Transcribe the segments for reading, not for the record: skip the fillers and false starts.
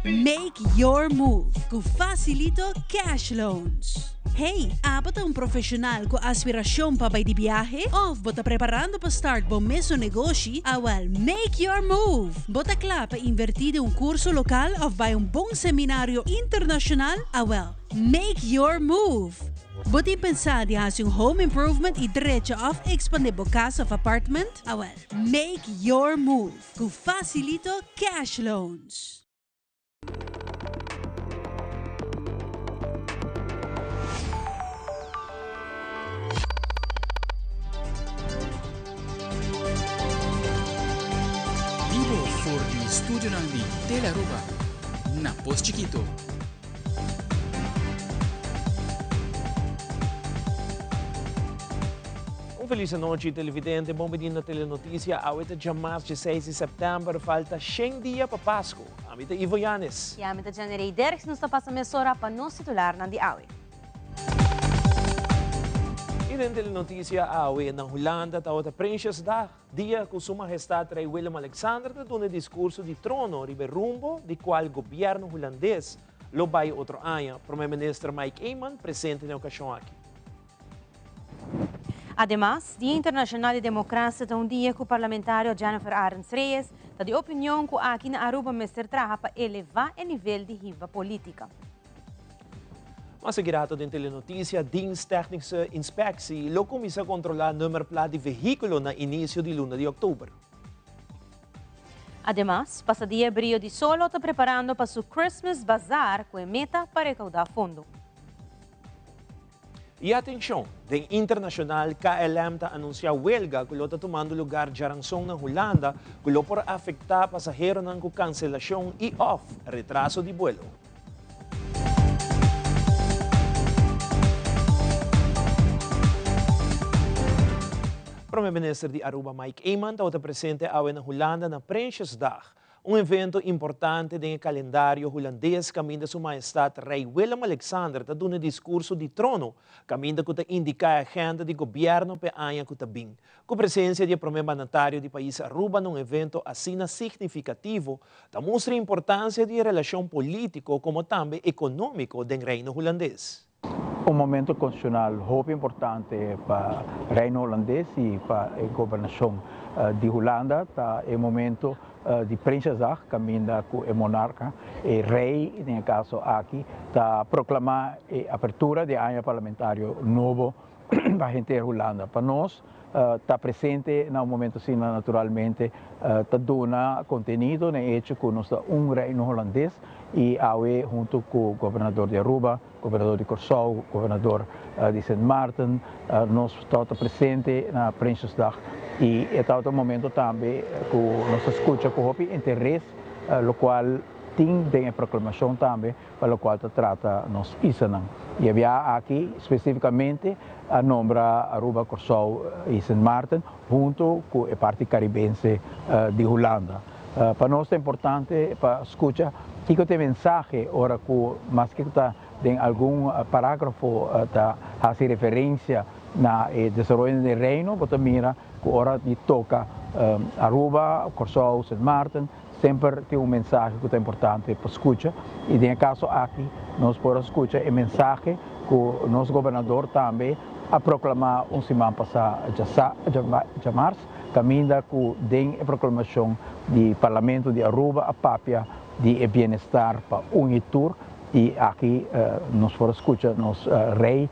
Make your move ku Facilito Cash Loans. Hey, abo ta un profeshonal ku aspirashon pa bai di biahe? Òf bo ta preparando pa start bo mesun negoshi? Awèl, make your move! Bo ta kla pa invertí den un kurso lokal òf bai un bon seminario internashonal? Awèl, make your move! Bo tin pensá di hasi un home improvement i drecha òf ekspandé bo kas òf apartment? Awèl, make your move ku Facilito Cash Loans! Bibo for di studionan di Telearuba na Pos Chikito. Un felis anochi televidente, bon bini na Telenoticia. Awe ta djamas djeseis di sèptèmber, falta shen dia pa Pasku. Ami ta Ivo Yanes. I ami ta Jennerey Derks. Nos ta pasa mesora pa nos titularnan di awe. I den Telenoticia awe, na Hulanda tabata Prinsjesdag, dia ku Su Mahestad Rei Willem Alexander ta duna e diskurso di trono riba e rumbo di kual gobièrnu hulandes lo bai otro aña. Prome Minister Mike Eman presente na e okashon aki. Ademas, Dia Internacional di Democracia ta un dia cu parlamentario Jennifer Arends Reyes ta di opinion cu aki na Aruba mester traha pa eleva e nivel di hiba politica. Mas sigui rato den Telenoticia, Dienst Technische Inspectie lo cuminsa controla nummerplaat di vehiculo na inicio di luna di october. Ademas, Pasadia Brio di Solo ta preparando pa su Christmas Bazaar cu e meta pa recauda fondo. I atencion, den internacional KLM ta anuncia welga cu lo ta tumando lugar djaranson na Hulanda cu lo por afecta pasaheronan cu cancelacion y of retraso di buelo. Prome Minister di Aruba Mike Eman tabata presente awe na Hulanda na Prinsjesdag, Un evento importante den e kalendario hulandes kaminda Su Mahestat Rei Willem Alexander ta duna e diskurso di trono, kaminda ku ta indiká e agenda di gobièrnu p'e aña ku ta bin. Ku presensia di e promé mandatario di pais Aruba na un evento asina signifikativo ta mustra e importansia di e relashon polítiko komo tambe ekonómiko den Reino Hulandes. Un momento constitucional hopi importante pa Reino Holandes y pa e gobernacion di Hulanda ta e momento di Prinsjesdag caminda cu e monarca, e rey den e caso aki, ta proclama e apertura di e aña parlamentario nobo pa henter Hulanda. Pa nos ta presente na un momento asina naturalmente ta duna contenido na e hecho cu nos ta un Reino Holandes y awe hunto cu Gobernador di Aruba, Gobernador di Kòrsou, Gobernador di Sint Maarten, nos tabata presente na Prinsjesdag y e tabata un momento tambe cu nos a scucha cu hopi interes locual tin den e proclamacion tambe pa locual ta trata nos islanan. Y e biaha aki specificamente a nombra Aruba, Kòrsou y Sint Maarten hunto cu e parti Caribense di Hulanda. Pa nos ta importante pa scucha kico ta e mensahe ora cu maske cu ta den algun paragrafo ta haci referencia na e desaroyo den Reino, bo ta mira cu ora di toca Aruba, Corsou, Sint Maarten, semper tin un mensahe cu ta importante pa scucha y den e caso aki nos por a scucha e mensahe cu nos gobernador tambe a proclama un siman pasa djamars. Caminda cu den e proclamacion di Parlamento di Aruba a papia di e bienestar pa un y tur y aki nos por a scucha nos Rey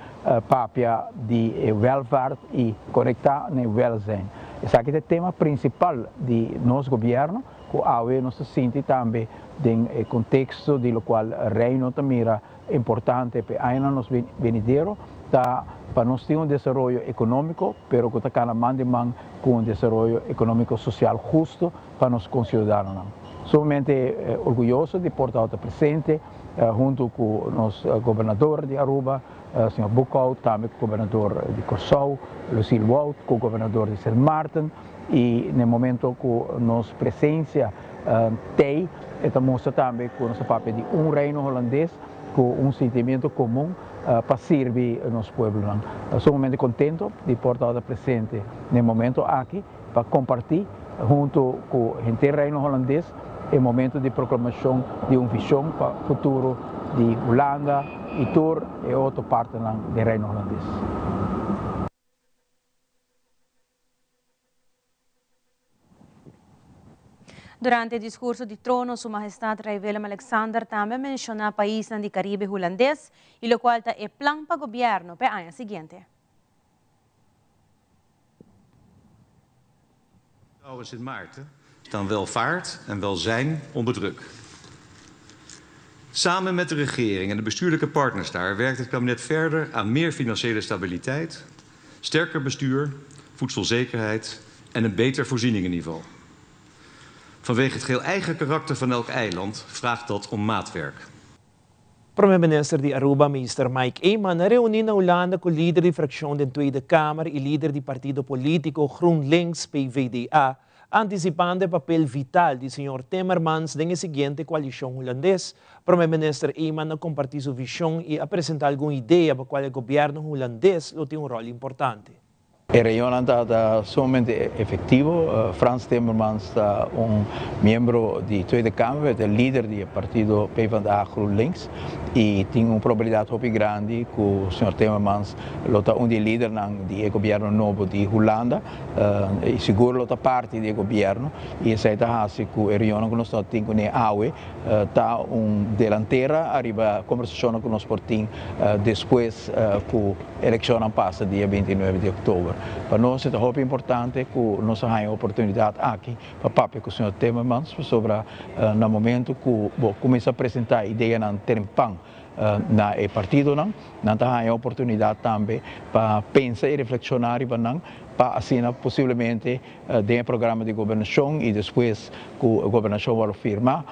papia di e welvaart y conecta na e welzijn. Esaki ta e tema principal di nos gobierno cu awe nos ta sinti tambe den e contexto di locual Reino ta mira Importante p'e añanan nos benidero ta pa nos tin un desaroyo economico, pero cu ta cana man den man cu un desaroyo economico social husto pa nos conciudadanonan. Sumamente orguyoso di por tabata presente hunto cu nos gobernador di Aruba, señor Boekhoudt, tambe cu gobernador di Corsou, Lucille Wout, cu gobernador di Sint Maarten y n'e momento cu nos presencia Tei e ta mustra tambe ku nos ta papia di un Reino Holandes ku un sentimiento komun pa sirbi nos pueblonan. Sumamente kontento di por tabata presente na e momento aki pa kompartí huntu ku henter Reino Holandes e momento di proklamashon di un vishon pa futuro di Hulanda i tur e otro partenan den Reino Hulandes. Durante e discurso di trono, Su Mahestad Rey Willem-Alexander tambe a menciona paisnan di Caribe Hulandes y locual ta e plan pa gobierno p'e aña siguiente. Vertrouwen Sint Maarten staan welvaart en welzijn onder druk. Samen met de regering en de bestuurlijke partners daar werkt het kabinet verder aan meer financiële stabiliteit, sterker bestuur, voedselzekerheid en een beter voorzieningenniveau. Vanwege het geheel eigen karakter van elk eiland vraagt dat om maatwerk. Prome Minister di Aruba, Minister Mike Eman, a reuni na Hulanda cu lider di fraccion den Tweede Kamer y lider di partido politico GroenLinks, PvdA, anticipando e papel vital di señor Timmermans den e siguiente coalicion Hulandes. Prome Minister Eman a comparti su vision y a presenta algun idea pa cual e gobierno Hulandes lo tin un rol importante. E reunionnan tabata sumamente efectivo. Frans Timmermans ta un miembro di Tweede Kamer, e ta lider di e partido PvdA GroenLinks y tin un probabilidad hopi grandi cu señor Timmermans lo ta un di e lidernan di e gobierno nobo di Hulanda y sigur lo ta parti di e gobierno y esey ta haci cu e reunionnan cu nos ta tin cune awe ta un delantera ariba conversacionnan cu nos por tin despues cu Elekshonnan pasa dia 29 di oktober. Pa nos e ta hopi importante ku nos a haña e oportunidat aki pa papia ku señor Timmermans pasobra na momento ku bo kuminsá presentá ideanan trempan na e partidonan, nan ta haña oportunidat tambe pa pensa i reflekshoná riba nan pa asina posiblemente Den e programa di gobernashon i despues ku e gobernashon wòrdu firmá,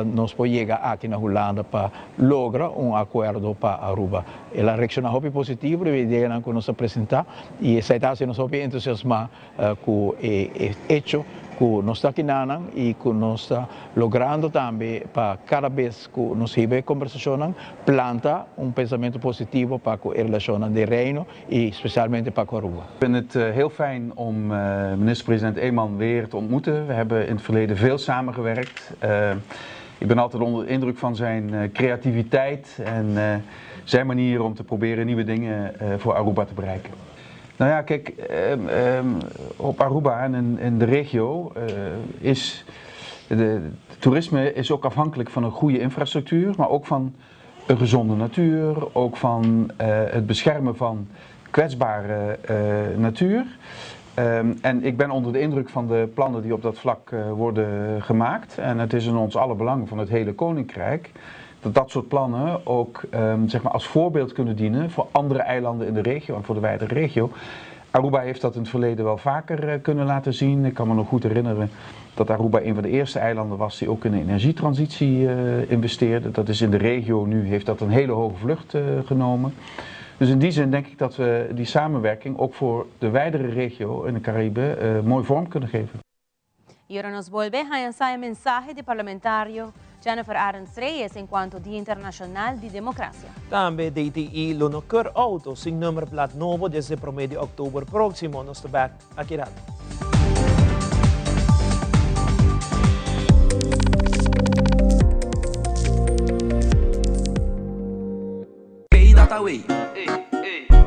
nos por yega aki na Hulanda pa logra un akuerdo pa Aruba. El a reakshoná hopi positivo riba e ideanan ku nos a presentá i esei ta hasi nos hopi entusiasmá ku e echo ku nos ta akinanan i ku nos ta logrando tambe pa kada bes ku nos hiba e kombersashonnan planta un pensamentu positivo pa ku e relashonnan den Reino y specialmente pa cu Aruba. Ik vind het heel fijn om minister-president Eman weer te ontmoeten. We hebben in het verleden veel samengewerkt. Ik ben altijd onder de indruk van zijn creativiteit en zijn manier om te proberen nieuwe dingen voor Aruba te bereiken. Nou ja, kijk, op Aruba en in de regio is de toerisme is ook afhankelijk van een goede infrastructuur, maar ook van een gezonde natuur, ook van het beschermen van kwetsbare natuur. En ik ben onder de indruk van de plannen die op dat vlak worden gemaakt. En het is in ons alle belang van het hele Koninkrijk dat dat soort plannen ook zeg maar als voorbeeld kunnen dienen voor andere eilanden in de regio en voor de wijdere regio. Aruba heeft dat in het verleden wel vaker kunnen laten zien. Ik kan me nog goed herinneren dat Aruba een van de eerste eilanden was die ook in de energietransitie investeerde. Dat is in de regio nu, heeft dat een hele hoge vlucht genomen. Dus in die zin denk ik dat we die samenwerking ook voor de wijdere regio in de Cariben mooi vorm kunnen geven. Y ora nos bolbe haña sa e mensahe di parlamentario Jennifer Arends Reyes en cuanto Dia Internacional di Democracia. Tambe DTI lo no keur auto sin nummerplaat nobo desde prome di oktober proximo. Nos ta bek aki rato. Pay.away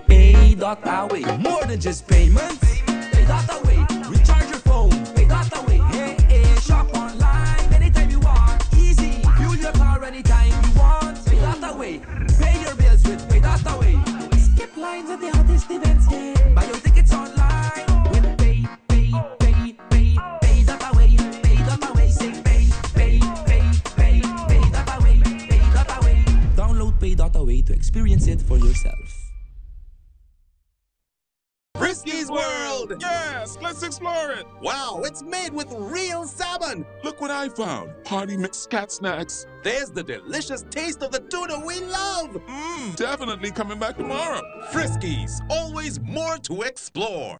Pay.away More than just payments Pay.away Recharge your phone Pay.away Hey hey Shop online anytime you want Easy Fuel your car anytime you want Pay.away Pay your bills with Pay.away Skip lines at the hottest events yeah Buy your tickets online with Pay Pay Pay Pay Pay dot away Pay dot away Say pay Pay Pay Pay Pay dot away Pay dot away Download Pay dot away to experience it for yourself. Frisky's World! Yes, let's explore it! Wow, it's made with real salmon! Look what I found! Party mix cat snacks. There's the delicious taste of the tuna we love! Mmm, definitely coming back tomorrow. Friskies, always more to explore.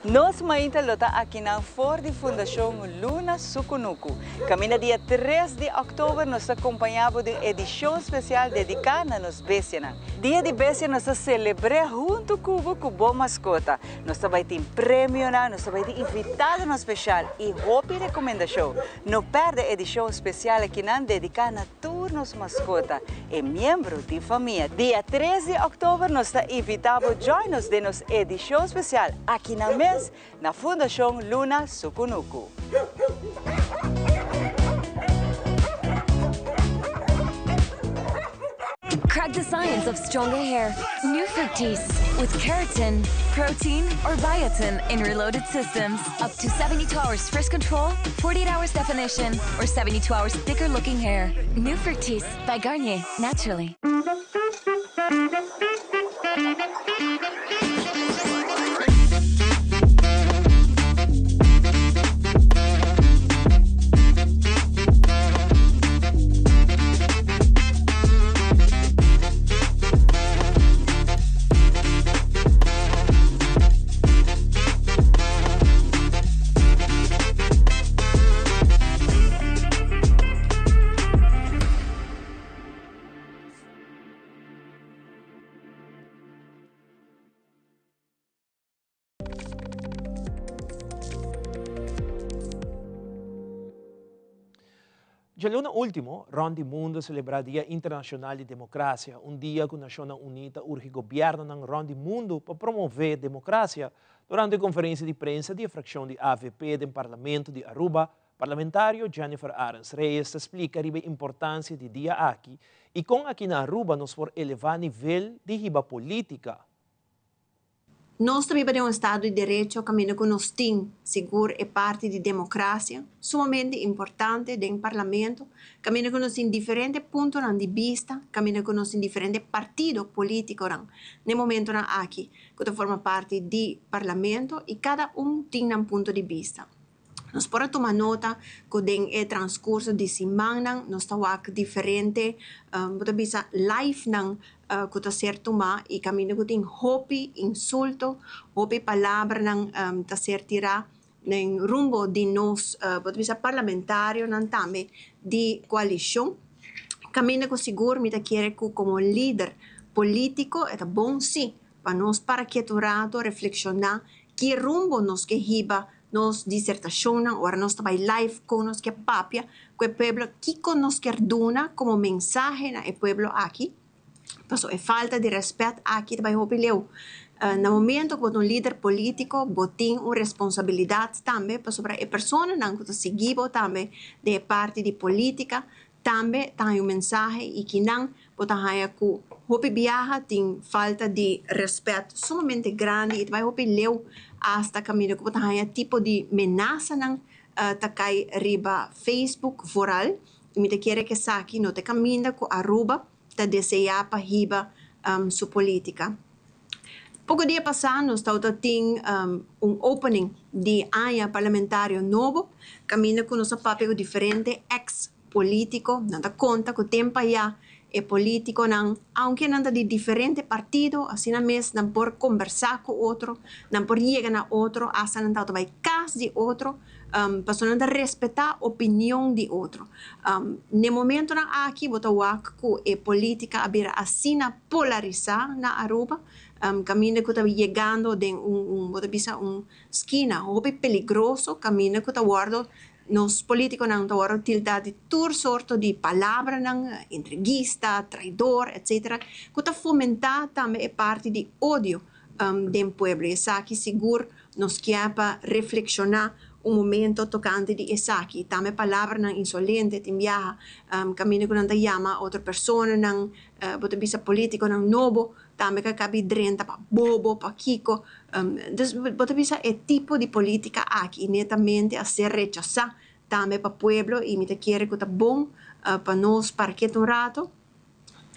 Nos mainta lo ta akinan for di Fundashon Luna Su Kunuku. Kaminda dia tres di òktober nos ta kompañá bo den edishon spesial dediká na nos bestianan. Dia di Bestia nos ta selebr'é huntu ku bo ku bo maskota. Nos ta bai tin premionan, nos ta bai tin invitadonan spesial i hopi rekomendashon. No pèrdè edishon spesial akinan dediká na Tur nos mascota e miembro di famia. Dia tres di october nos ta invita bo join nos den nos edicion special aki na mes na Fundacion Luna Sucunucu. Crack the science of stronger hair. New Fructis with keratin, protein, or biotin in reloaded systems. Up to 72 hours fresh control, 48 hours definition, or 72 hours thicker looking hair. New Fructis by Garnier, naturally. Djaluna ultimo, rond di mundu a selebrá Dia Internashonal di Demokrasia, un dia ku Nashonnan Uní ta urgi gobièrnunan rond di mundu pa promové demokrasia. Durante e konferensia di prensa di e frakshon di avp den Parlamento di Aruba, parlamentario Jennifer Arends Reyes ta splika riba e importansia di dia aki i kon aki na Aruba nos por elevá nivel di hiba polítika. Nos ta biba den un estado di derecho caminda cu nos tin sigur e parti di democracia sumamente importante den Parlamento, caminda cu nos tin diferente puntonan di bista, caminda cu nos tin diferente partido politiconan n'e momentonan aki cu ta forma parti di Parlamento y cada un tin nan punto di bista. Nos por a tuma nota cu den e transcurso di simannan nos ta wak diferente, bo ta bisa live-nan cu ta ser tuma y caminda cu tin hopi insulto, hopi palabranan ta ser tira den rumbo di nos, bo ta bisa parlamentarionan tambe di coalicion. Caminda cu sigur mi ta kere cu como lider politico e ta bon si pa nos para ketu un rato reflexiona ki rumbo nos ke hiba nos disertashonnan, ora nos ta bai live kon nos ke papia ku e pueblo, kiko nos kier duna komo mensahe na e pueblo aki, pasobra e falta di rèspèt aki ta bai hopi leu. Na momento ku bo ta un lider polítiko bo tin un responsabilidat tambe pasobra e personanan ku ta sigui bo tambe den e parti di polítika Tambe ta haña un mensahe i kinan bo ta haña ku hopi biaha tin falta di rèspèt sumamente grandi i ta bai hopi leu asta kaminda ku bo ta haña tipo di menasanan ta kai riba Facebook vooral i mi ta kere ku esaki no ta e kaminda ku Aruba ta deseá pa hiba su polítika. Poko dia pasá nos tabata tin un opening di aña parlamentario nobo kaminda ku nos a papia ku diferente eks polítiko. Nan ta konta ku tempu ayá e polítikonan, aunke nan ta di diferente partido, asina mes nan por kombersá ku otro, nan por yega na otro, asta nan tabata bai kas di otro pasobra nan ta respetá opinion di otro. N'e momentonan aki bo ta wak ku e polítika a bira asina polarisá na Aruba, kaminda ku ta yegando den un un bo ta bisa un skina hopi peligroso, kaminda ku ta wòrdu nos polítikonan ta wòrdu tiltá di tur sorto di palabranan, entreguista, traidor, etcetera, ku ta fomentá tambe e parti di odio den pueblo. I esaki sigur nos kier pa reflekshoná un momento tokante di esaki. Tambe palabranan insolente tin biaha kaminda ku nan ta yama otro personanan, bo ta bisa politiconan nobo tambe ka kabi drenta pa bobo pa kiko dus bo ta bisa e tipo di politica aki netamente a ser rechasa tambe pa pueblo y mi ta kere cu ta bon pa nos parket un rato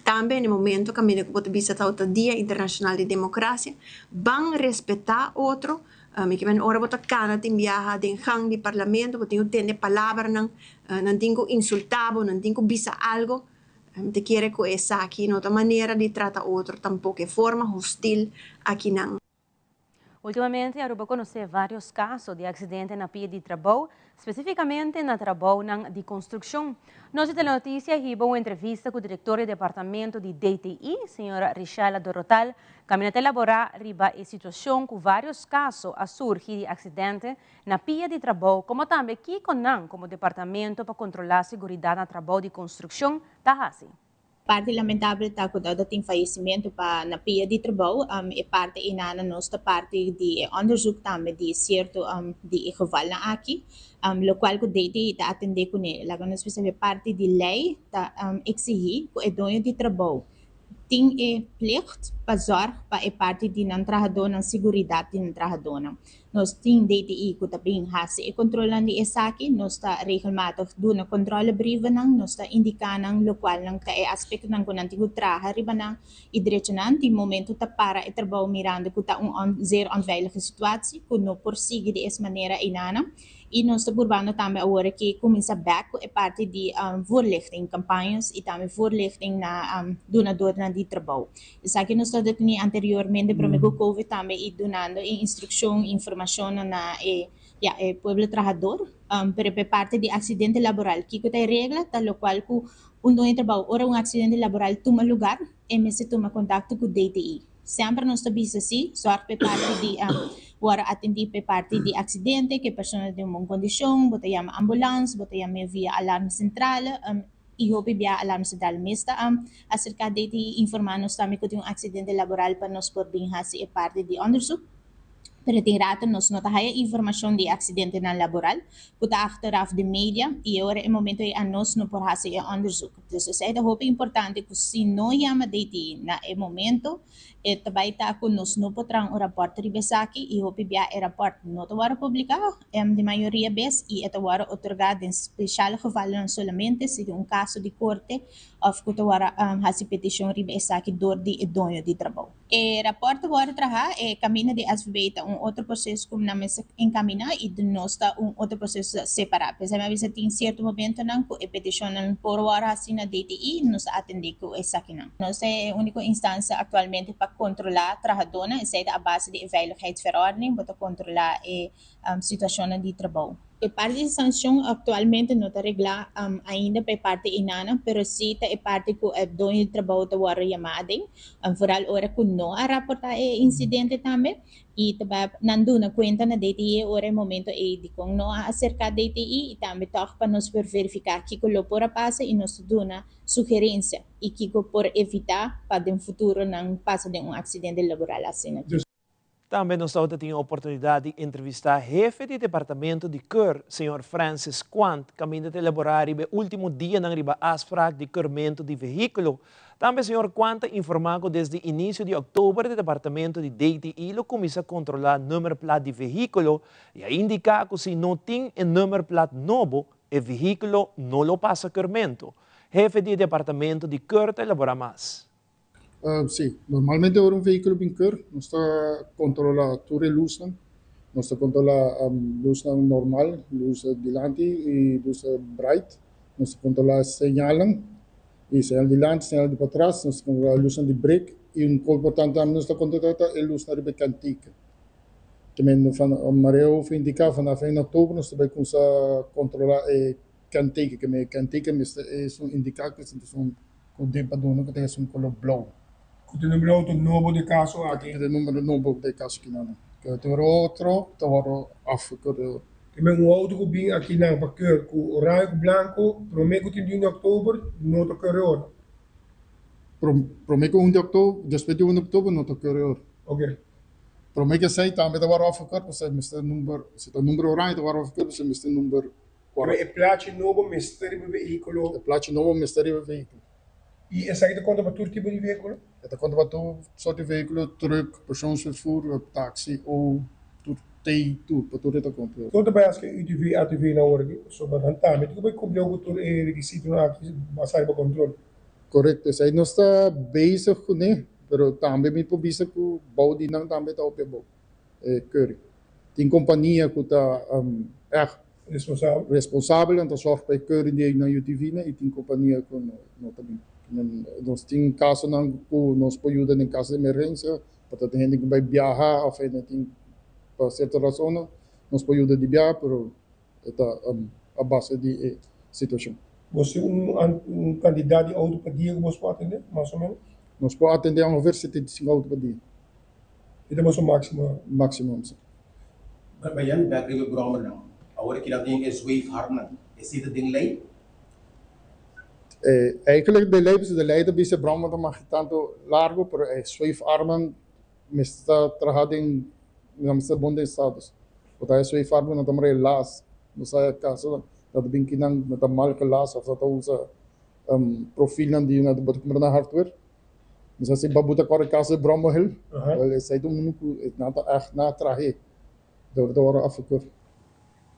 tambe na e momento caminda cu bo ta bisa ta ta dia internacional di democracia ban respeta otro mi ke men ora bo ta cana tin biaha den gang di parlamento bo tin cu tende palabranan nan tin cu insulta bo nan tin cu bisa algo. Mi ta kere ku esaki no ta manera di trata otro tampoko e forma hostil akinan. Ultimamente Aruba conoce varios caso di accidente na pia di trabou, specificamente na trabounan di construccion. Nos di Telenoticia hiba un entrevista cu director di departamento di DTI, señora Richella Dorotal, caminda ta elabora riba e situacion cu varios caso a surgi di accidente na pia di trabou, como tambe kico nan como departamento pa controla seguridad na trabou di construccion ta haci. Parti lamentabel ta ku tabata tin fayesimentu pa na pia di trabou. E parti einana nos ta parti di e onderzoek tambe di sierto di e gevalnan aki, lokual ku DTI ta atendé kuné. Laga nos bisa e parti di lei ta eksihí ku e doño di trabou tin e plicht pa zòrg pa e parti di nan trahadónan, siguridat di nan trahadónan. Nos tin DTI ku ta bin hasi e kontrolnan di esaki, nos ta regelmatig duna kontrolebrievennan, nos ta indiká nan lokualnan ta e aspektonan ku nan tin ku traha riba nan i drechonan. Tin momentu ta para e trabou mirando ku ta un zeer onveilige situatie ku no por sigui di es manera einanan. I nos ta purbando tambe awor aki kuminsá bèk ku e parti di voorlichting, campañas i tambe voorlichting na dunadornan di trabou. Esaki nos ta teni anteriormente prome ku covid tambe i dunando e instrukshon, informashonnan na e ya e pueblo trahador. Pero pa e parti di aksidente laboral kiko ta e regla? Ta lokual ku un doño di trabou ora un aksidente laboral tuma lugar e mester tuma kontakto ku DTI. Semper nos ta bisa si, sòrg pa e parti di wòrdu atendí pa e parti di aksidente, ku e persona den un bon kondishon, bo ta yama ambulans, bo ta yam'é via alarm sentrale. I hopi bia alarm sentral mes ta aserká DTI informá nos tambe ku tin un aksidente laboral pa nos por bin hasi e parti di onderzoek. Pero tin rato nos no ta haya informashon di e aksidentenan laboral ku ta achteraf den media i e ora e momento ei anos no por hasi e onderzoek. Dus esei ta hopi importante ku si no yama DTI na e momento E ta bai ta ku nos no por traha un rapòrt riba esaki i hopi bia e rapòrt no ta wòrdu publiká di mayoria bes i e ta wòrdu otorgá den speshal gevalnan solamente si tin un kaso di korte òf ku ta wòrdu hasi petishon riba esaki dor di e doño di trabou. E rapòrt ta wòrdu trahá, e kaminda di SVB ta un otro proseso ku nan mester enkaminá i di nos ta un otro proseso separá. P'esei mi a bisa tin sierto momentonan ku e petishonnan por wòrdu hasi na DTI, nos ta atendé ku esakinan. Nos ta e úniko instansia aktualmente pa kontrolá trahadónan, esei ta a base di e Veiligheidsverordening, bo ta kontrolá e situashonnan di trabou. E parti di sanshon aktualmente no ta reglá ainda pa e parti einanan, pero sí ta e parti ku e doño di trabou ta wòrdu yamá aden, vooral ora ku no a raportá e insidente tambe, i ta bai nan duna kuenta na DTI ora e momento ei dikon no a aserká DTI i tambe tòg pa nos por verifiká kiko lo por a pasa i nos ta duna sugerencia y kico por evita pa den futuro nan pasa den un accidente laboral asina. Tambe nos tabata tin e oportunidad di entrevista hefe di departamento di Keur, señor Francis Quant, caminda ta elabora riba e ultimo dianan riba afspraak di keurmento di vehiculo. Tambe señor Quant ta informa cu desde inicio di october e departamento di DTI lo cuminsa controla nummerplaat di vehiculo y a indica cu si no tin e nummerplaat nobo, E vehíkulo no lo pasa keurmento. Hefe di e departamento di keur ta elaborá mas. Sí, normalmente ora un vehíkulo bin keur, nos ta kontrolá tur e lusnan. Nos ta kontrolá lusnan normal, lus dilanti i lus bright. Nos ta kontrolá señalnan, i señal dilanti, señal di patras. Nos ta kontrolá lusnan di brek i un kos importante tambe nos ta kontrolá ta e lusnan riba e kantika. Te van Mareo a indica vanaf 1 oktober nos ta bay cuminsa controla e kenteken. Ke e kenteken mester es un indica cu es un cu den pa duna cu ta es un color blauw. Cu ta numero auto nobo di caso aki? Cu ta numero nobo di caso aki nan. Cu ta otro ta wordo afgekeurd. Te men un auto cu bin aki nan pa keur cu oranje cu blanco prome cu 31 di oktober no ta keur e ora? Prome cu 1 di oktober, despues di 1 di oktober no ta keur e ora. Ok. Promé ku esei tambe ta wòrdu afgekòrt pasobra mester number, si ta number oranje ta wòrdu afgekòrt pasobra mester number kòrò. E plachi nobo mester riba e vehíkulo. E plachi nobo mester riba e vehíkulo. I esaki ta konta pa tur tipo di vehíkulo? E ta konta pa tur sort di vehíkulo, trùk, persoonsvervoer, taksi, o, tur, tei, tur, pa tur e ta konta. Kon ta bai aske UTV, ATV na ora di pasobra nan tambe tin ku bai kumpli ku tur e rekisitonan aki basá riba kontrol. Korekto, esei nos ta bezig kuné. Pero tambe mi por bisa ku bou di nan tambe ta hopi abou e keuring. Tin kompania ku ta ègt responsabel, nan ta sòrg pa e keuring di nan UTV-nan i tin kompania ku no ta bin. Nos tin kasonan ku nos por yuda den kaso di emergensia, pa ta tin hende ku bai biaha òf hende tin Pa sierto rasonnan nos por yuda di biaha pero e ta a base di e situashon. Bos tin un kantidat di outo pa dia ku bos por atendé, mas o ménos? Nos por atendé ongeveer 75 outo pa dia. E ta boso máksimo? Máksimo, si. Bayan bek riba e bròmernan. Awor aki nan tin e zweefharmnan. Esei ta den lei? Eigenlijk den lei, pasobra de lei ta bisa e bròmer ta mag tantu largu, pero e zweefarmnan mester ta traha den, nan mester ta bon den status. Bo ta e zweefarm ku nan ta mira e las, bo sa e kaso nan ta bin kinan nan ta mal gelas òf nan ta usa profilnan di nan bo ta kumpra na hardware. Mi sa si babu ta kòrda kaso di Brommerhill, wèl esei ta unu ku nan ta ègt na trah'é dor ta wòrdu afgekeurd.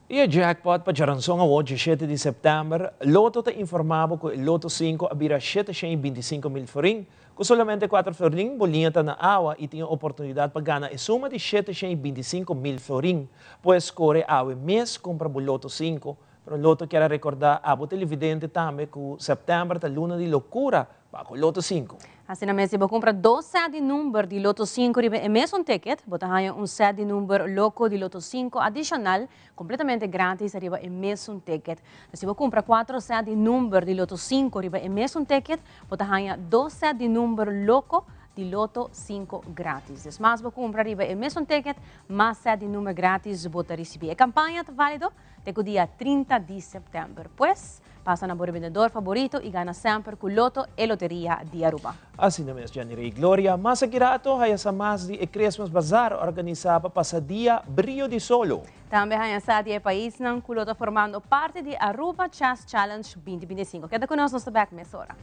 I e jackpot pa djaranson awor djeshete di sèptèmber, Lotto ta informá bo ku e Lotto sinku a bira 725 mil florin. Ku solamente kuater florin bo liña ta na awa i tin e oportunidat pa gana e suma di 725 mil florin. Pues kore awe mes kumpra bo Lotto sinku. Pero Lotto kier a rekordá abo televidente tambe ku sèptèmber ta luna di lokura pa ku Lotto 5. Asina mes, si bo kumpra dos sèt di number di Lotto 5 riba e mesun ticket, bo ta haña un sèt di number loko di Lotto 5 adishonal kompletamente gratis riba e mesun ticket. Si bo kumpra kuater sèt di number di Lotto 5 riba e mesun ticket, bo ta haña dos sèt di number loko di Lotto 5 gratis. Dus mas bo kumpra riba e mesun ticket, mas sèt di number gratis bo ta risibí. E kampaña ta válido te ku dia 30 di sèptèmber. Pues, pasa na bo rebendedor favorito i gana semper ku Lotto, e loteria di Aruba. Asina mes, Jenny Rey Gloria. Mas aki rato, haya sa mas di e Christmas Bazaar organisá pa Pasadia Brio di Solo. Tambe haya sa di e paisnan ku lo ta formando parti di Aruba Chess Challenge 2025. Keda ku nos, nos ta bèk mesora.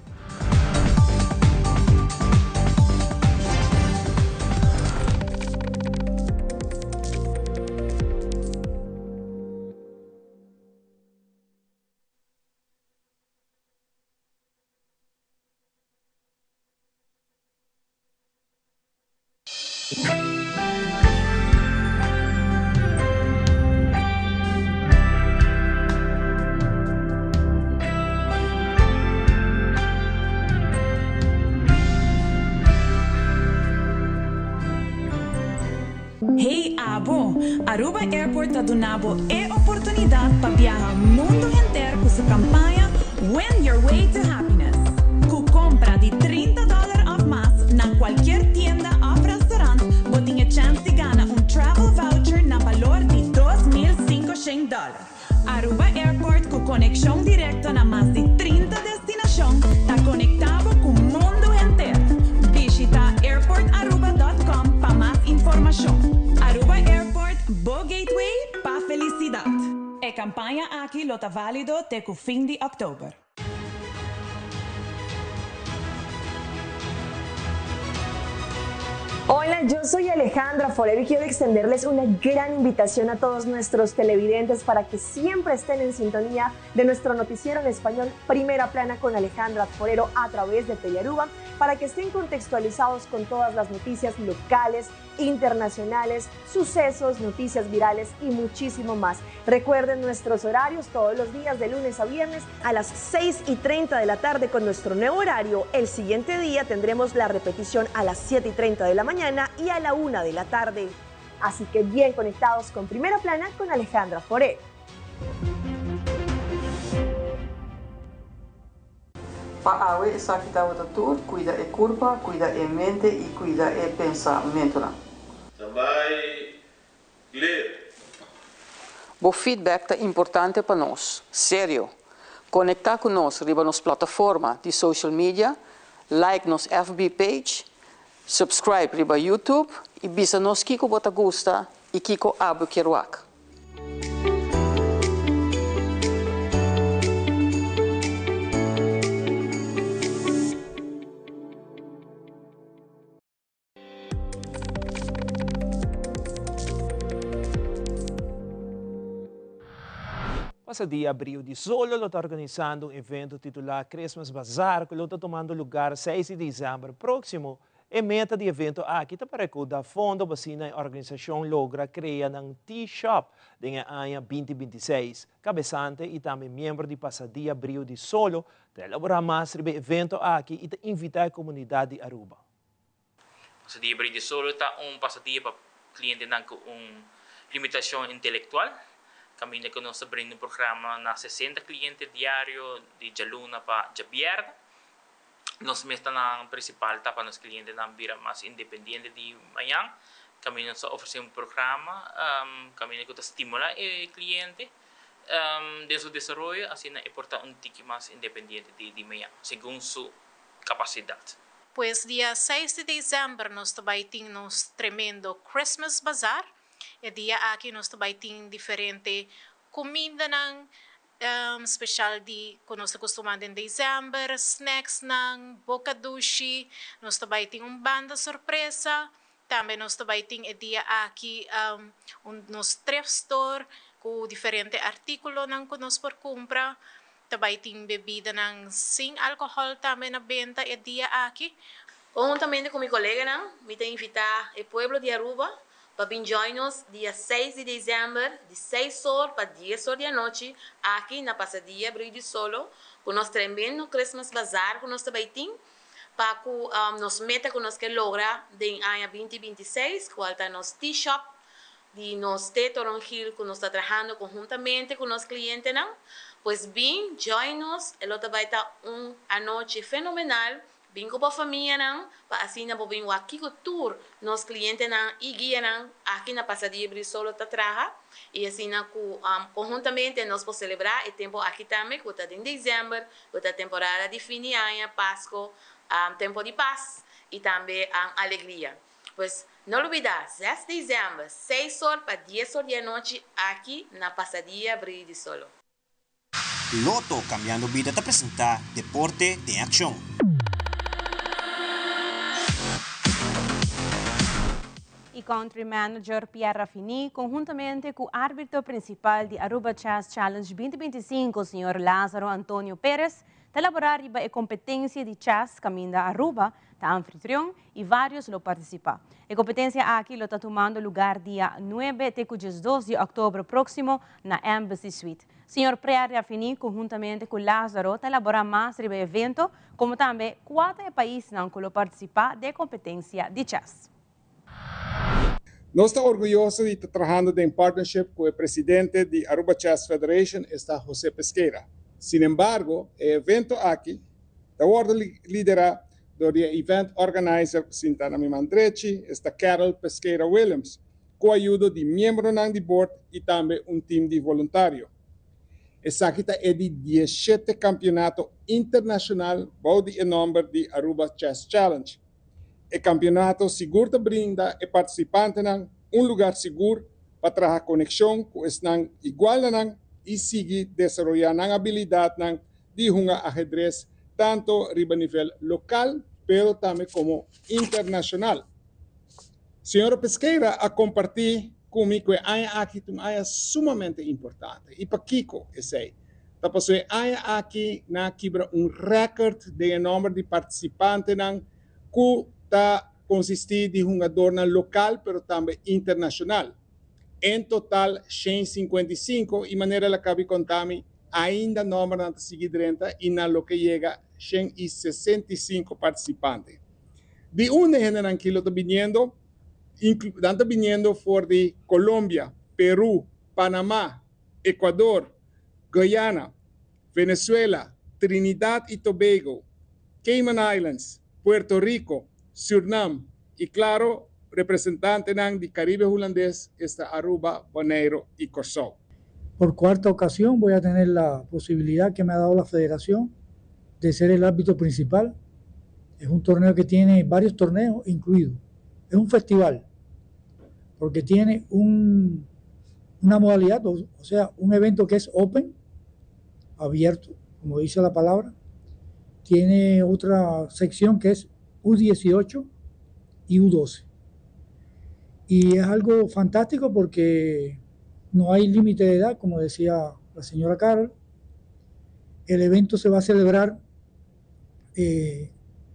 Hey abo, Aruba Airport ta duna bo e oportunidad pa viaha mundo henter cu su campaña Win Your Way to Happiness. Cu compra di 30 dollar of mas na cualkier tienda of restaurant, bo tin e chance di gana un travel voucher na balor di 2500 dollar. Aruba Airport cu conexion directo na mas di 30 destinacion ta conecta bo cu mundo henter. Bishita airportaruba.com pa mas informacion. Aruba Airport, bo gateway pa felicidad. E campaña aki lo ta valido te cu fin di october. Hola, yo soy Alejandra Forero y quiero extenderles una gran invitación a todos nuestros televidentes para que siempre estén en sintonía de nuestro noticiero en español Primera Plana con Alejandra Forero a través de Telearuba, para que estén contextualizados con todas las noticias locales, internacionales, sucesos, noticias virales y muchísimo más. Recuerden nuestros horarios todos los días de lunes a viernes a las 6:30 de la tarde con nuestro nuevo horario. El siguiente día tendremos la repetición a las 7:30 de la mañana y a la 1 de la tarde. Así que bien conectados con Primera Plana con Alejandra Forero. Pa awe esaki tabata tur, cuida e curpa, cuida e mente y cuida e pensamentonan. Tambay clear. Bo feedback ta importante pa nos. Serio. Conecta cu nos riba nos plataforma di social media, like nos FB page, subscribe riba YouTube y bisa nos kico bo ta gusta y kico abo kier wak. Pasadia Brio di Solo lo ta organisando un evento titulá Christmas Bazaar ku lo ta tumando lugá 6 di desèmber próksimo. E meta di evento aki ta pa rekoudá fondo pa asina e organisashon logra krea nan tea shop den e aña 2026. Kabesante i tambe miembro di Pasadia Brio di Solo ta elaborá mas riba e evento aki i ta invitá e komunidat di Aruba. Pasadia Brio di Solo ta un pasadia pa klientenan ku un limitacion intelectual, caminda cu nos ta brinda un programa na 60 cliente diario di djaluna pa djabièrnè. Nos metanan principal ta pa nos clientenan bira mas independiente di mañan. Caminda nos ta ofrece un programa caminda cu ta stimula e cliente den su desaroyo, asina e por ta un tiki mas independiente di mañan, segun su capacidad. Pues dia 6 di december nos ta bay tin nos tremendo Christmas Bazaar. E dia aki nos ta bay tin diferente cumindanan special di cu nos ta costuma den december, snacksnan, boca dushi, nos ta bay tin un banda sorpresa, tambe nos ta bay tin e dia aki un nos thrift store cu diferente articulonan cu nos por cumpra, ta bay tin bebidanan sin alcohol tambe na benta e dia aki. Conhuntamente cu mi coleganan, mi ta invita e pueblo di Aruba pa bin join nos dia 6 di december di 6 or pa 10 or di anochi aki na Pasadia Brillo di Solo cu nos tremendo Christmas Bazaar cu nos ta bay tin pa cu nos meta cu nos ke logra den aña 2026 cual ta nos tea shop di nos Té Toronjil cu nos ta trahando conhuntamente cu nos clientenan. Pues bin join nos, e lo ta bay ta un anochi fenomenal. Bin cu bo famianan pa asina bo bin wak kico tur nos clientenan y guianan aki na Pasadia Brisolo ta traha y asina cu conhuntamente nos por celebra e tempo aki tambe cu ta den december cu ta temporada di fin di aña, Pasco, tempo di paz y tambe alegria. Pues no lubida 6 december 6 or pa 10 or di anochi aki na Pasadia Brillo di Solo. Lotto Cambiando Bida ta presenta Deporte den Accion. E country manager Pierre Raffini, conhuntamente cu arbitro principal di Aruba Chess Challenge 2025, señor Lázaro Antonio Pérez, ta elabora riba e competencia di chess caminda Aruba ta anfitrion y varios lo participa. E competencia aki lo ta tumando lugar dia 9 te 12 di october proximo na Embassy Suite. Señor Pierre Raffini, conhuntamente cu Lázaro, ta elabora mas riba e evento, como tambe cua paisnan cu lo participa den e competencia di chess. Nos ta orguyoso di ta trahando den partnership cu e presidente di Aruba Chess Federation, esta José Pesqueira. Sin embargo, e evento aki ta wordo lidera door di event organizer sinta na mi man drechi, esta Carol Pesqueira Williams, cu ayudo di miembronan di board y tambe un team di voluntario. Esaki ta e di 17 campeonato internacional bou di e nomber di Aruba Chess Challenge. E campeonato sigur ta brinda e participantenan un lugar sigur pa traha conexion cu esnan igual na nan y sigui desaroya nan habilidadnan di hunga ahedrez tanto riba nivel local, pero tambe como internacional. Señor Pesqueira a comparti cu mi cu e aña aki un aña sumamente importante. Y pakico esey? Ta paso e aña aki nan a kibra un record di nomber di participantenan cu ta consisti di hungadornan local, pero tambe internacional. En total, 155, y manera el a caba di conta mi, ainda nombernan ta sigui drenta y nan lo yega 165 participante. Di unda e hendenan aki ta biniendo, nan ta biniendo for di Colombia, Peru, Panama, Ecuador, Guyana, Venezuela, Trinidad y Tobago, Cayman Islands, Puerto Rico, Suriname y, claro, representantenan di Caribe Hulandes, esta Aruba, Bonaire y Corsou. Por cuarta ocasión voy a tener la posibilidad que me ha dado la federación de ser el árbitro principal. Es un torneo que tiene varios torneos incluidos. Es un festival, porque tiene una modalidad, o sea, un evento que es open, abierto, como dice la palabra. Tiene otra sección que es U18 y U12. Y es algo fantástico porque no hay límite de edad, como decía la señora Carol. El evento se va a celebrar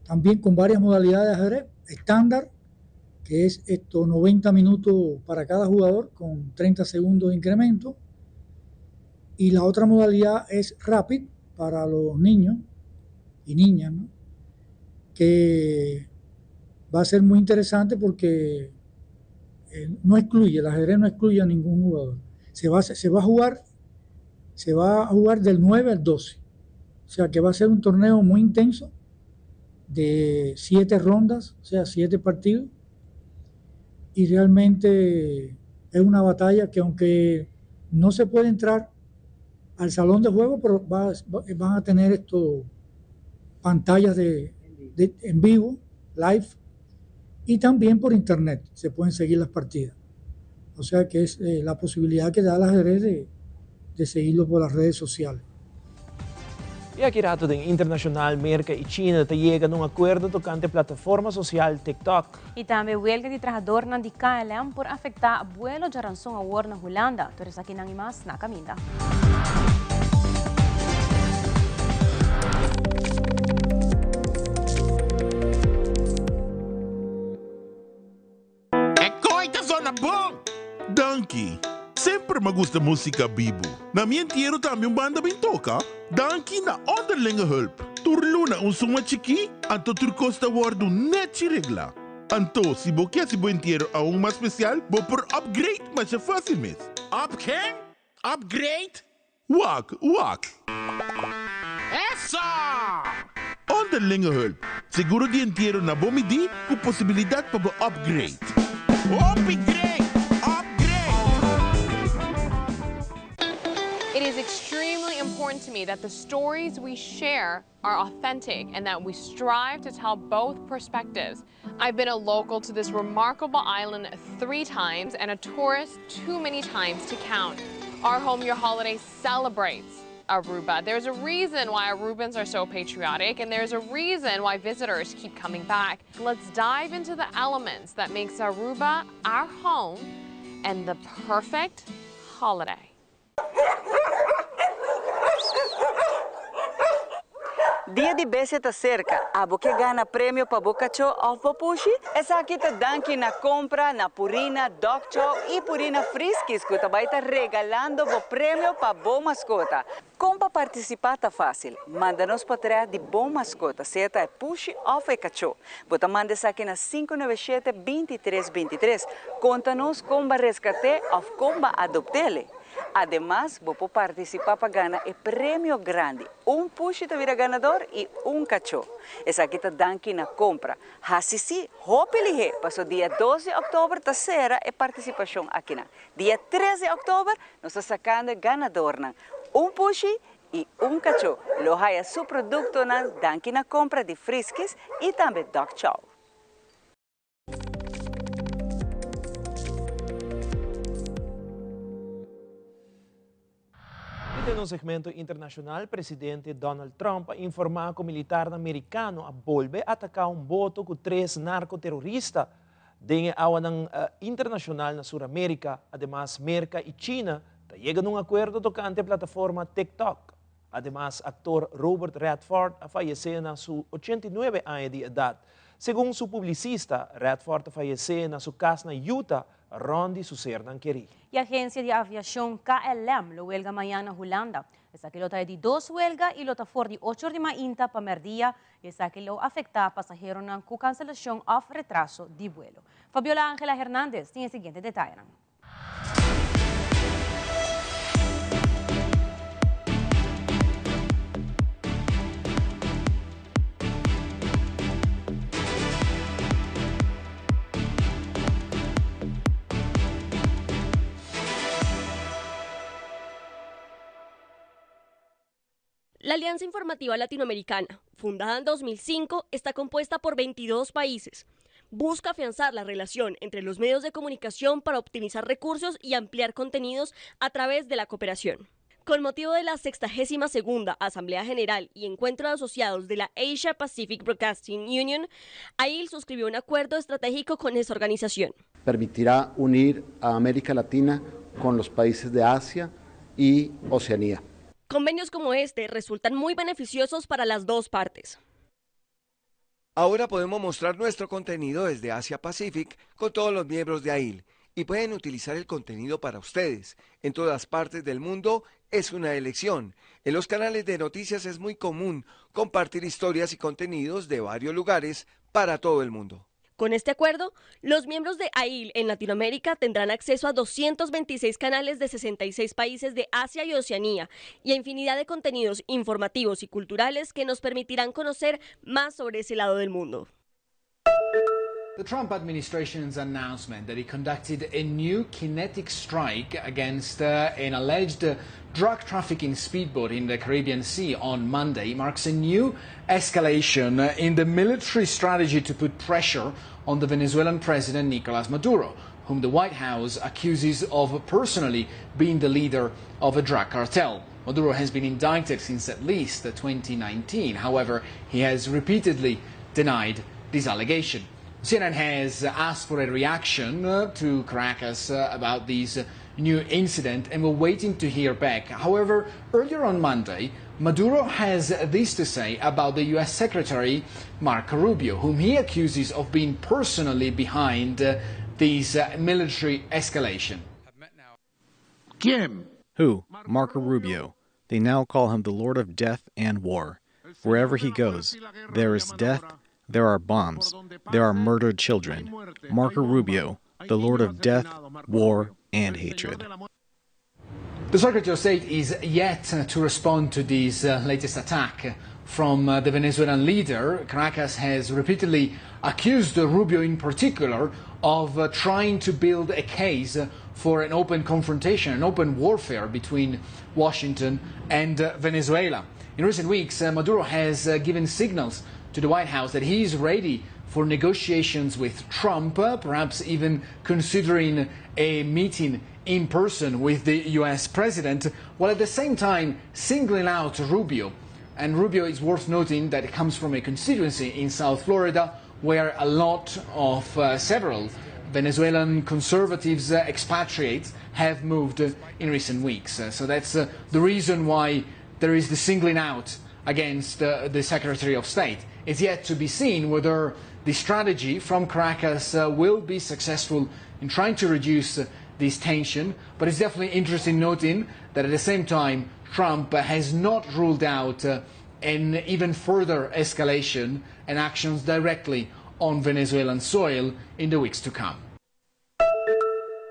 también con varias modalidades de ajedrez. Estándar, que es esto 90 minutos para cada jugador con 30 segundos de incremento. Y la otra modalidad es Rapid para los niños y niñas, ¿no? Que va a ser muy interesante porque Eh, no excluye, el ajedrez no excluye a ningún jugador. Se va, se va a jugar, se va a jugar del 9 al 12. O sea que va a ser un torneo muy intenso de siete rondas, o sea, siete partidos. Y realmente es una batalla que aunque no se puede entrar al salón de juego, pero van a tener esto, pantallas de, en vivo, live, y también por internet se pueden seguir las partidas. O sea que es eh, la posibilidad que da el ajedrez de, de seguirlo por las redes sociales. I aki rato den internashonal, Merka i China ta yega na un akuerdo tokante plataforma sosial TikTok. I tambe welga di trahadornan di KLM por afektá buelo djaranson awor na Hulanda. Tur esakinan i mas na kaminda. E koe ta zona bon! Danki! Semper m'a gusta musica bibu. Na mi entiero tambe un banda bin toca. Danki na Onderlinge Hulp. Tur luna un suma chikí, anto tur cos ta wordu nechi regla. Anto, si bo ke haci bo entiero aun mas special, bo por upgrade masha facil mes. Up ken? Upgrade? Wak, wak. Eso! Onderlinge hulp, seguro di entiero na bo midí ku posibilidat pa bo upgrade. Hopi great! Upgrade! It is extremely important to me that the stories we share are authentic and that we strive to tell both perspectives. I've been a local to this remarkable island three times and a tourist too many times to count. Our Home Your Holiday celebrates Aruba. There's a reason why Arubans are so patriotic and there's a reason why visitors keep coming back. Let's dive into the elements that makes Aruba our home and the perfect holiday. Dia di Bestia ta serka, abo ke gana premio pa bo kachó òf bo pushi? Esaki ta danki na kompra na Purina Dog Chow i Purina Friskies ku ta bai ta regalando bo premio pa bo maskota. Kon pa partisipá ta fásil, manda nos potrèt di bo maskota, sea ta e pushi òf e kachó. Bo ta manda esaki na 597 23 23. Konta nos kon bo a reskat'é òf kon bo a adopt'é. Ademas, bo por partisipá pa gana e premio grandi. Un pushi ta bira ganador i un kachó. Esaki ta danki na kompra. Hasi sí, hopi lihé, paso dia dos di òktober ta sera e partisipashon akinan. Dia tres di òktober nos ta sakando e ganadornan. Un pushi i un kachó lo haya su produktonan danki na kompra di Friskies i tambe Dog Chow. I den un segmento internashonal, presidente Donald Trump a informá ku militarnan merikano a bolbe ataká un boto ku tres narkoterorista den e awanan internashonal na Sur Amérika. Ademas, Merka i China ta yega na un akuerdo tokante e plataforma TikTok. Ademas, aktor Robert Redford a fayesé na su 89 aña di edat. Segun su publisista, Redford a fayesé na su kas na Utah rònt di su sernan kerí. E agensia di aviashon KLM lo welga mañan na Hulanda. Esaki lo ta e di dos welga i lo ta for di ocho or di mainta pa mèrdia i esaki lo afektá pasaheronan ku kanselashon òf retraso di buelo. Fabiola Angela Hernandez tin e siguiente detayenan. La Alianza Informativa Latinoamericana, fundada en 2005, está compuesta por 22 países. Busca afianzar la relación entre los medios de comunicación para optimizar recursos y ampliar contenidos a través de la cooperación. Con motivo de la 62 Asamblea General y Encuentro de Asociados de la Asia Pacific Broadcasting Union, AIL suscribió un acuerdo estratégico con esa organización. Permitirá unir a América Latina con los países de Asia y Oceanía. Convenios como este resultan muy beneficiosos para las dos partes. Ahora podemos mostrar nuestro contenido desde Asia Pacific con todos los miembros de AIL y pueden utilizar el contenido para ustedes. En todas partes del mundo es una elección. En los canales de noticias es muy común compartir historias y contenidos de varios lugares para todo el mundo. Con este acuerdo, los miembros de AIL en Latinoamérica tendrán acceso a 226 canales de 66 países de Asia y Oceanía y a infinidad de contenidos informativos y culturales que nos permitirán conocer más sobre ese lado del mundo. The Trump administration's announcement that it conducted a new kinetic strike against uh, an alleged uh, drug trafficking speedboat in the Caribbean Sea on Monday marks a new escalation uh, in the military strategy to put pressure on the Venezuelan president Nicolas Maduro, whom the White House accuses of personally being the leader of a drug cartel. Maduro has been indicted since at least 2019. However, he has repeatedly denied this allegation. CNN has asked for a reaction uh, to Caracas uh, about this new incident and we're waiting to hear back. However, earlier on Monday, Maduro has this to say about the U.S. Secretary Marco Rubio, whom he accuses of being personally behind uh, this military escalation. Kim. Who? Marco Rubio. They now call him the Lord of Death and War. Wherever he goes, there is death, there are bombs, there are murdered children. Marco Rubio, the Lord of Death, War, and Hatred. The Secretary of State is yet to respond to this uh, latest attack from uh, the Venezuelan leader. Caracas has repeatedly accused Rubio in particular of uh, trying to build a case for an open confrontation, an open warfare between Washington and uh, Venezuela. In recent weeks, uh, Maduro has uh, given signals to the White House that he is ready for negotiations with Trump, uh, perhaps even considering a meeting in person with the US president, while at the same time singling out Rubio. And Rubio is worth noting that it comes from a constituency in South Florida where a lot of uh, several Venezuelan conservatives, uh, expatriates, have moved uh, in recent weeks. Uh, so that's uh, the reason why there is the singling out against uh, the Secretary of State. It's yet to be seen whether the strategy from Caracas will be successful in trying to reduce this tension, but it's definitely interesting noting that at the same time, Trump has not ruled out an even further escalation and actions directly on Venezuelan soil in the weeks to come.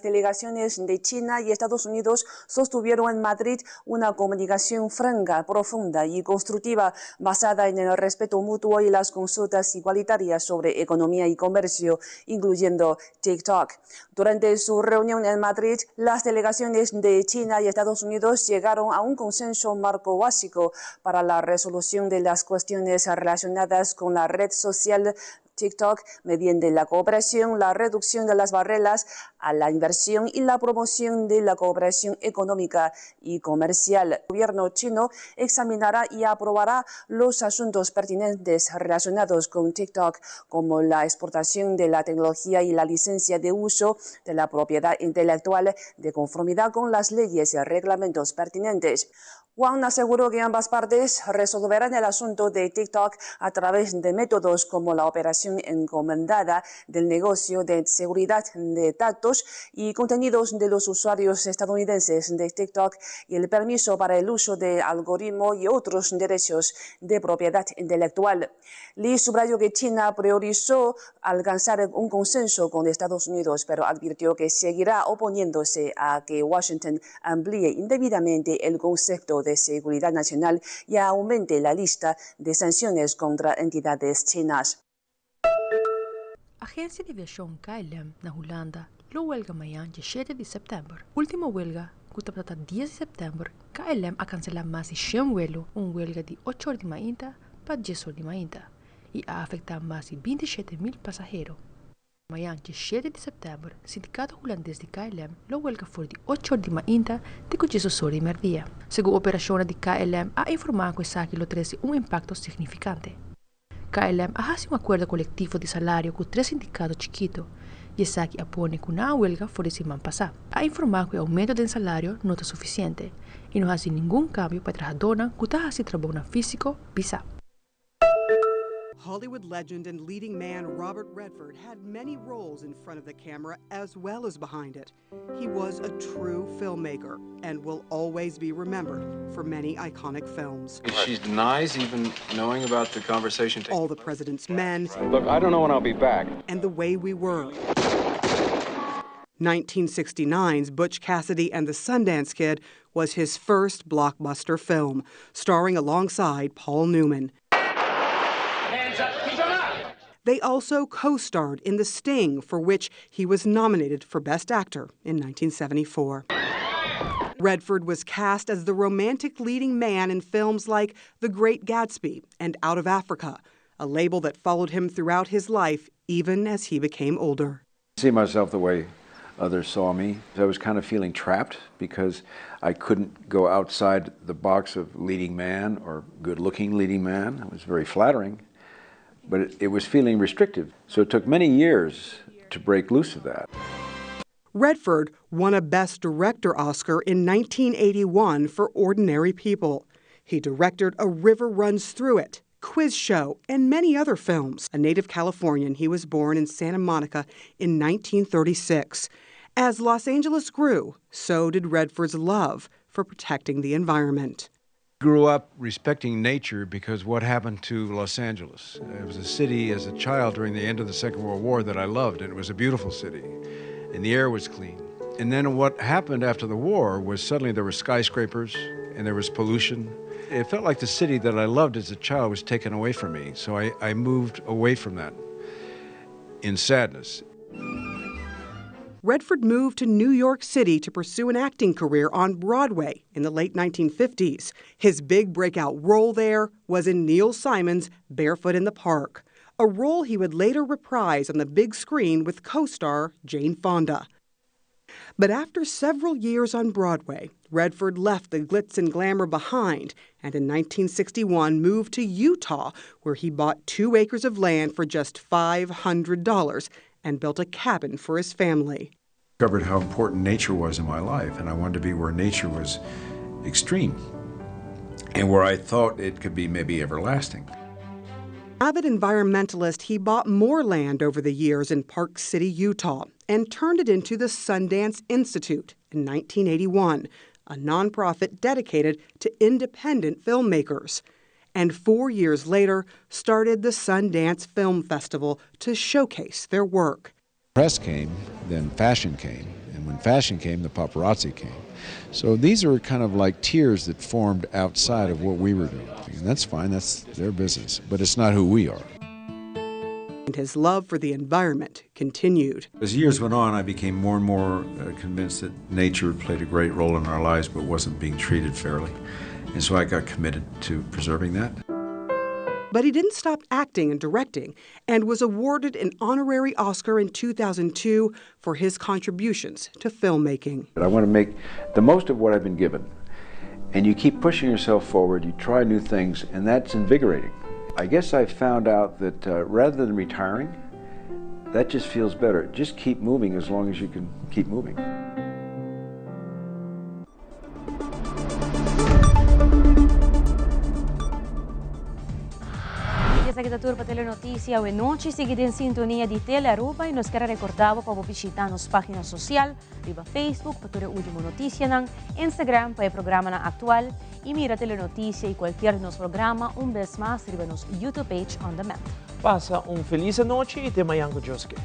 Delegaciones de China y Estados Unidos sostuvieron en Madrid una comunicación franca, profunda y constructiva basada en el respeto mutuo y las consultas igualitarias sobre economía y comercio, incluyendo TikTok. Durante su reunión en Madrid, las delegaciones de China y Estados Unidos llegaron a un consenso marco básico para la resolución de las cuestiones relacionadas con la red social TikTok mediante la cooperación, la reducción de las barreras a la inversión y la promoción de la cooperación económica y comercial. El gobierno chino examinará y aprobará los asuntos pertinentes relacionados con TikTok, como la exportación de la tecnología y la licencia de uso de la propiedad intelectual de conformidad con las leyes y reglamentos pertinentes. Wang aseguró que ambas partes resolverán el asunto de TikTok a través de métodos como la operación encomendada del negocio de seguridad de datos y contenidos de los usuarios estadounidenses de TikTok y el permiso para el uso de algoritmo y otros derechos de propiedad intelectual. Li subrayó que China priorizó alcanzar un consenso con Estados Unidos, pero advirtió que seguirá oponiéndose a que Washington amplíe indebidamente el concepto de seguridad nacional y aumente la lista de sanciones contra entidades chinas. Agencia di Aviacion KLM na Hulanda lo huelga mañan 17 di september. Ultimo huelga, cu tabata 10 di september, KLM a cancela mas di 100 vuelo, un huelga di 8 or di mainta pa 10 or di mainta, y a afecta mas di 27 mil pasahero. Mañan 17 di september, sindicato Hulandes di KLM lo huelga for di 8 or di mainta te cu 10 or di merdia. Segun operacion di KLM a informa cu esaki lo trece un impacto significante. KLM a haci un acuerdo colectivo di salario cu tres sindicato chikito y esaki a pone cu nan a huelga for di siman pasa. A informa cu e aumento den salario no ta suficiente y no haci ningun cambio pa trahadornan cu ta haci trabounan fisico pisa. Hollywood legend and leading man Robert Redford had many roles in front of the camera as well as behind it. He was a true filmmaker and will always be remembered for many iconic films. She denies even knowing about the conversation. All the President's Men. Look, I don't know when I'll be back. And The Way We Were. 1969's Butch Cassidy and the Sundance Kid was his first blockbuster film, starring alongside Paul Newman. Hands up, keep 'em up! They also co-starred in The Sting, for which he was nominated for Best Actor in 1974. Redford was cast as the romantic leading man in films like The Great Gatsby and Out of Africa, a label that followed him throughout his life, even as he became older. I see myself the way others saw me. I was kind of feeling trapped because I couldn't go outside the box of leading man or good-looking leading man. It was very flattering, but it was feeling restrictive. So it took many years to break loose of that. Redford won a Best Director Oscar in 1981 for Ordinary People. He directed A River Runs Through It, Quiz Show, and many other films. A native Californian, he was born in Santa Monica in 1936. As Los Angeles grew, so did Redford's love for protecting the environment. Grew up respecting nature because what happened to Los Angeles? It was a city as a child during the end of the Second World War that I loved, and it was a beautiful city, and the air was clean. And then what happened after the war was suddenly there were skyscrapers and there was pollution. It felt like the city that I loved as a child was taken away from me, so I moved away from that in sadness. Redford moved to New York City to pursue an acting career on Broadway in the late 1950s. His big breakout role there was in Neil Simon's Barefoot in the Park, a role he would later reprise on the big screen with co-star Jane Fonda. But after several years on Broadway, Redford left the glitz and glamour behind and in 1961 moved to Utah, where he bought 2 acres of land for just $500 and built a cabin for his family. I discovered how important nature was in my life, and I wanted to be where nature was extreme and where I thought it could be maybe everlasting. Avid environmentalist, he bought more land over the years in Park City, Utah, and turned it into the Sundance Institute in 1981, a nonprofit dedicated to independent filmmakers. And 4 years later, started the Sundance Film Festival to showcase their work. Press came, then fashion came, and when fashion came, the paparazzi came. So these are kind of like tiers that formed outside of what we were doing. And that's fine, that's their business, but it's not who we are. And his love for the environment continued. As years went on, I became more and more convinced that nature played a great role in our lives, but wasn't being treated fairly. And so I got committed to preserving that. But he didn't stop acting and directing and was awarded an honorary Oscar in 2002 for his contributions to filmmaking. I want to make the most of what I've been given. And you keep pushing yourself forward, you try new things, and that's invigorating. I guess I found out that rather than retiring, that just feels better. Just keep moving as long as you can keep moving. Esaki ta tur pa Telenoticia awe nochi. Sigui den sintonia di Telearuba y nos kier a recorda bo pa bo bishita nos pagina social riba Facebook pa tur e ultimo noticianan, Instagram pa e programanan actual y mira Telenoticia y cualkier di nos programa un bes mas riba nos YouTube page on demand. Pasa un feliz anochi y te mayan cu Dios ke.